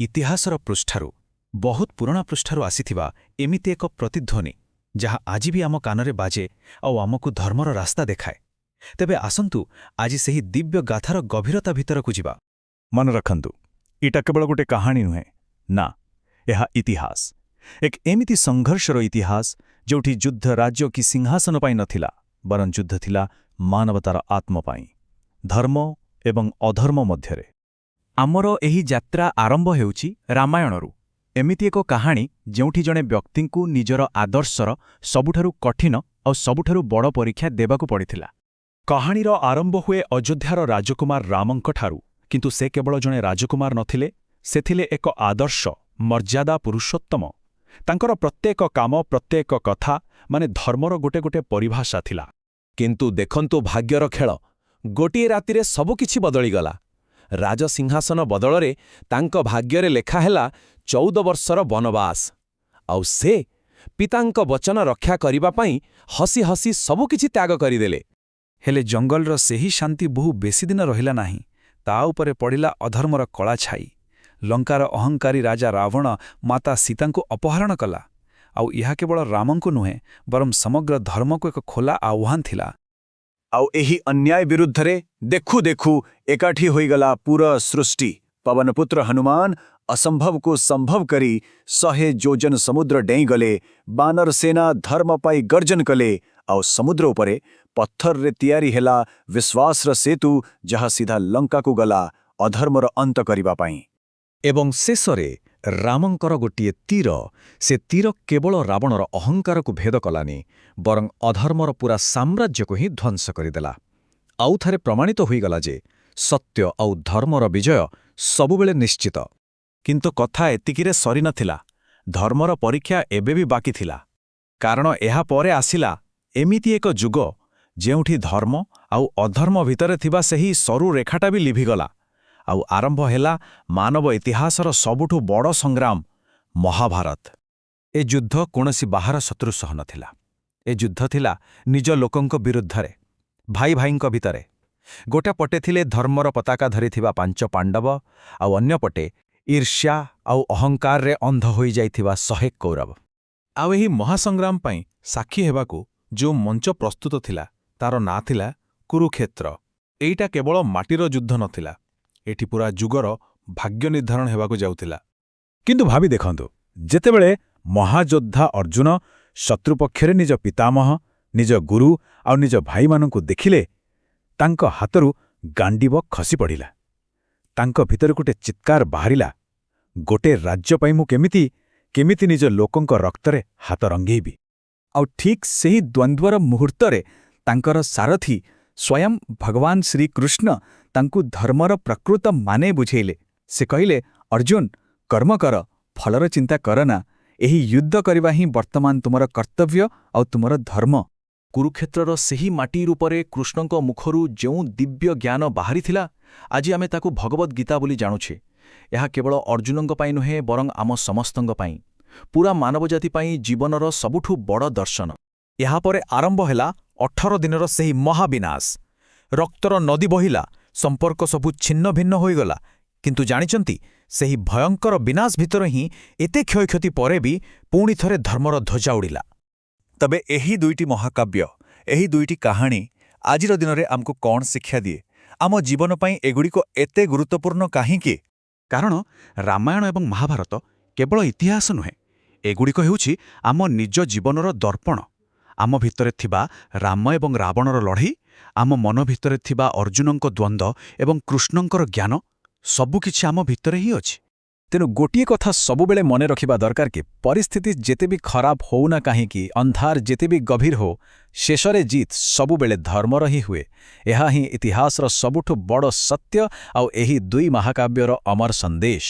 ଇତିହାସର ପୃଷ୍ଠାରୁ, ବହୁତ ପୁରୁଣା ପୃଷ୍ଠାରୁ ଆସିଥିବା ଏମିତି ଏକ ପ୍ରତିଧ୍ୱନି, ଯାହା ଆଜି ବି ଆମ କାନରେ ବାଜେ ଆଉ ଆମକୁ ଧର୍ମର ରାସ୍ତା ଦେଖାଏ। ତେବେ ଆସନ୍ତୁ, ଆଜି ସେହି ଦିବ୍ୟ ଗାଥାର ଗଭୀରତା ଭିତରକୁ ଯିବା। ମନେ ରଖନ୍ତୁ, ଏଇଟା କେବଳ ଗୋଟେ କାହାଣୀ ନୁହେଁ। ନା, ଏହା ଇତିହାସ। ଏକ ଏମିତି ସଂଘର୍ଷର ଇତିହାସ, ଯେଉଁଠି ଯୁଦ୍ଧ ରାଜ୍ୟ କି ସିଂହାସନ ପାଇଁ ନଥିଲା, ବରଂ ଯୁଦ୍ଧ ଥିଲା ମାନବତାର ଆତ୍ମ ପାଇଁ, ଧର୍ମ ଏବଂ ଅଧର୍ମ ମଧ୍ୟରେ। ଆମର ଏହି ଯାତ୍ରା ଆରମ୍ଭ ହେଉଛି ରାମାୟଣରୁ। ଏମିତି ଏକ କାହାଣୀ, ଯେଉଁଠି ଜଣେ ବ୍ୟକ୍ତିଙ୍କୁ ନିଜର ଆଦର୍ଶର ସବୁଠାରୁ କଠିନ ଆଉ ସବୁଠାରୁ ବଡ଼ ପରୀକ୍ଷା ଦେବାକୁ ପଡ଼ିଥିଲା। କାହାଣୀର ଆରମ୍ଭ ହୁଏ ଅଯୋଧ୍ୟାର ରାଜକୁମାର ରାମଙ୍କଠାରୁ। କିନ୍ତୁ ସେ କେବଳ ଜଣେ ରାଜକୁମାର ନଥିଲେ, ସେ ଥିଲେ ଏକ ଆଦର୍ଶ, ମର୍ଯ୍ୟାଦା ପୁରୁଷୋତ୍ତମ। ତାଙ୍କର ପ୍ରତ୍ୟେକ କାମ, ପ୍ରତ୍ୟେକ କଥା ମାନେ ଧର୍ମର ଗୋଟେ ଗୋଟେ ପରିଭାଷା ଥିଲା। କିନ୍ତୁ ଦେଖନ୍ତୁ ଭାଗ୍ୟର ଖେଳ! ଗୋଟିଏ ରାତିରେ ସବୁକିଛି ବଦଳିଗଲା। ରାଜସିଂହାସନ ବଦଳରେ ତାଙ୍କ ଭାଗ୍ୟରେ ଲେଖା ହେଲା 14 ବର୍ଷର ବନବାସ। ଆଉ ସେ ପିତାଙ୍କ ବଚନ ରକ୍ଷା କରିବା ପାଇଁ ହସି ହସି ସବୁକିଛି ତ୍ୟାଗ କରିଦେଲେ। ହେଲେ ଜଙ୍ଗଲର ସେହି ଶାନ୍ତି ବହୁ ବେଶୀ ଦିନ ରହିଲା ନାହିଁ। ତା ଉପରେ ପଡ଼ିଲା ଅଧର୍ମର କଳା ଛାଇ। ଲଙ୍କାର ଅହଙ୍କାରୀ ରାଜା ରାବଣ ମାତା ସୀତାଙ୍କୁ ଅପହରଣ କଲା। ଆଉ ଏହା କେବଳ ରାମଙ୍କୁ ନୁହେଁ, ବରଂ ସମଗ୍ର ଧର୍ମକୁ ଏକ ଖୋଲା ଆହ୍ୱାନ ଥିଲା। ଆଉ ଏହି ଅନ୍ୟାୟ ବିରୁଦ୍ଧରେ ଦେଖୁ ଦେଖୁ ଏକାଠି ହୋଇଗଲା ପୁରା ସୃଷ୍ଟି। ପବନପୁତ୍ର ହନୁମାନ ଅସମ୍ଭବକୁ ସମ୍ଭବ କରି 100 ଯୋଜନ ସମୁଦ୍ର ଡେଇଁଗଲେ। ବାନର ସେନା ଧର୍ମ ପାଇଁ ଗର୍ଜନ କଲେ। ଆଉ ସମୁଦ୍ର ଉପରେ ପଥରରେ ତିଆରି ହେଲା ବିଶ୍ୱାସର ସେତୁ, ଯାହା ସିଧା ଲଙ୍କାକୁ ଗଲା ଅଧର୍ମର ଅନ୍ତ କରିବା ପାଇଁ। ଏବଂ ଶେଷରେ ରାମଙ୍କର ଗୋଟିଏ ତୀର। ସେ ତୀର କେବଳ ରାବଣର ଅହଙ୍କାରକୁ ଭେଦ କଲାନି, ବରଂ ଅଧର୍ମର ପୂରା ସାମ୍ରାଜ୍ୟକୁ ହିଁ ଧ୍ୱଂସ କରିଦେଲା। ଆଉ ଥରେ ପ୍ରମାଣିତ ହୋଇଗଲା ଯେ ସତ୍ୟ ଆଉ ଧର୍ମର ବିଜୟ ସବୁବେଳେ ନିଶ୍ଚିତ। କିନ୍ତୁ କଥା ଏତିକିରେ ସରିନଥିଲା। ଧର୍ମର ପରୀକ୍ଷା ଏବେ ବି ବାକି ଥିଲା। କାରଣ ଏହା ପରେ ଆସିଲା ଏମିତି ଏକ ଯୁଗ, ଯେଉଁଠି ଧର୍ମ ଆଉ ଅଧର୍ମ ଭିତରେ ଥିବା ସେହି ସରୁ ରେଖାଟା ବି ଲିଭିଗଲା ଆଉ ଆରମ୍ଭ ହେଲା ମାନବ ଇତିହାସର ସବୁଠୁ ବଡ଼ ସଂଗ୍ରାମ, ମହାଭାରତ। ଏ ଯୁଦ୍ଧ କୌଣସି ବାହାର ଶତ୍ରୁ ସହ ନଥିଲା। ଏ ଯୁଦ୍ଧ ଥିଲା ନିଜ ଲୋକଙ୍କ ବିରୁଦ୍ଧରେ, ଭାଇ ଭାଇଙ୍କ ଭିତରେ। ଗୋଟେ ପଟେ ଥିଲେ ଧର୍ମର ପତାକା ଧରିଥିବା ପାଞ୍ଚ ପାଣ୍ଡବ ଆଉ ଅନ୍ୟପଟେ ଈର୍ଷ୍ୟା ଆଉ ଅହଙ୍କାରରେ ଅନ୍ଧ ହୋଇଯାଇଥିବା 100 କୌରବ। ଆଉ ଏହି ମହାସଂଗ୍ରାମ ପାଇଁ ସାକ୍ଷୀ ହେବାକୁ ଯେଉଁ ମଞ୍ଚ ପ୍ରସ୍ତୁତ ଥିଲା, ତାର ନାଁ ଥିଲା କୁରୁକ୍ଷେତ୍ର। ଏଇଟା କେବଳ ମାଟିର ଯୁଦ୍ଧ ନଥିଲା। ଏଠି ପୁରା ଯୁଗର ଭାଗ୍ୟ ନିର୍ଦ୍ଧାରଣ ହେବାକୁ ଯାଉଥିଲା। କିନ୍ତୁ ଭାବି ଦେଖନ୍ତୁ, ଯେତେବେଳେ ମହାଯୋଦ୍ଧା ଅର୍ଜୁନ ଶତ୍ରୁପକ୍ଷରେ ନିଜ ପିତାମହ, ନିଜ ଗୁରୁ ଆଉ ନିଜ ଭାଇମାନଙ୍କୁ ଦେଖିଲେ, ତାଙ୍କ ହାତରୁ ଗାଣ୍ଡିବ ଖସି ପଡ଼ିଲା। ତାଙ୍କ ଭିତରେ ଗୋଟେ ଚିତ୍କାର ବାହାରିଲା, "ଗୋଟେ ରାଜ୍ୟ ପାଇଁ ମୁଁ କେମିତି କେମିତି ନିଜ ଲୋକଙ୍କ ରକ୍ତରେ ହାତ ରଙ୍ଗେଇବି?" ଆଉ ଠିକ୍ ସେହି ଦ୍ୱନ୍ଦ୍ୱର ମୁହୂର୍ତ୍ତରେ ତାଙ୍କର ସାରଥୀ ସ୍ୱୟଂ ଭଗବାନ ଶ୍ରୀକୃଷ୍ଣ ତାଙ୍କୁ ଧର୍ମର ପ୍ରକୃତ ମାନେ ବୁଝେଇଲେ। ସେ କହିଲେ, "ଅର୍ଜୁନ, କର୍ମ କର, ଫଳର ଚିନ୍ତା କର ନା। ଏହି ଯୁଦ୍ଧ କରିବା ହିଁ ବର୍ତ୍ତମାନ ତୁମର କର୍ତ୍ତବ୍ୟ ଆଉ ତୁମର ଧର୍ମ।" କୁରୁକ୍ଷେତ୍ରର ସେହି ମାଟି ରୂପରେ କୃଷ୍ଣଙ୍କ ମୁଖରୁ ଯେଉଁ ଦିବ୍ୟ ଜ୍ଞାନ ବାହାରିଥିଲା, ଆଜି ଆମେ ତାକୁ ଭଗବଦ୍ ଗୀତା ବୋଲି ଜାଣୁଛେ। ଏହା କେବଳ ଅର୍ଜୁନଙ୍କ ପାଇଁ ନୁହେଁ, ବରଂ ଆମ ସମସ୍ତଙ୍କ ପାଇଁ, ପୁରା ମାନବଜାତି ପାଇଁ ଜୀବନର ସବୁଠୁ ବଡ଼ ଦର୍ଶନ। ଏହାପରେ ଆରମ୍ଭ ହେଲା 18 ଦିନର ସେହି ମହାବିନାଶ। ରକ୍ତର ନଦୀ ବହିଲା, ସମ୍ପର୍କ ସବୁ ଛିନ୍ନ ଭିନ୍ନ ହୋଇଗଲା। କିନ୍ତୁ ଜାଣିଛନ୍ତି, ସେହି ଭୟଙ୍କର ବିନାଶ ଭିତରେ ହିଁ, ଏତେ କ୍ଷୟକ୍ଷତି ପରେ ବି ପୁଣି ଥରେ ଧର୍ମର ଧ୍ୱଜା ଉଡ଼ିଲା। ତବେ ଏହି ଦୁଇଟି ମହାକାବ୍ୟ, ଏହି ଦୁଇଟି କାହାଣୀ ଆଜିର ଦିନରେ ଆମକୁ କ'ଣ ଶିକ୍ଷା ଦିଏ? ଆମ ଜୀବନ ପାଇଁ ଏଗୁଡ଼ିକ ଏତେ ଗୁରୁତ୍ୱପୂର୍ଣ୍ଣ କାହିଁକି? କାରଣ ରାମାୟଣ ଏବଂ ମହାଭାରତ କେବଳ ଇତିହାସ ନୁହେଁ, ଏଗୁଡ଼ିକ ହେଉଛି ଆମ ନିଜ ଜୀବନର ଦର୍ପଣ। ଆମ ଭିତରେ ଥିବା ରାମ ଏବଂ ରାବଣର ଲଢ଼େଇ, ଆମ ମନ ଭିତରେ ଥିବା ଅର୍ଜୁନଙ୍କ ଦ୍ୱନ୍ଦ୍ୱ ଏବଂ କୃଷ୍ଣଙ୍କର ଜ୍ଞାନ, ସବୁକିଛି ଆମ ଭିତରେ ହିଁ ଅଛି। ତେଣୁ ଗୋଟିଏ କଥା ସବୁବେଳେ ମନେ ରଖିବା ଦରକାର କି ପରିସ୍ଥିତି ଯେତେ ବି ଖରାପ ହଉ ନା କାହିଁକି, ଅନ୍ଧାର ଯେତେ ବି ଗଭୀର ହଉ, ଶେଷରେ ଜିତ୍ ସବୁବେଳେ ଧର୍ମର ହିଁ ହୁଏ। ଏହା ହିଁ ଇତିହାସର ସବୁଠୁ ବଡ଼ ସତ୍ୟ ଆଉ ଏହି ଦୁଇ ମହାକାବ୍ୟର ଅମର ସନ୍ଦେଶ।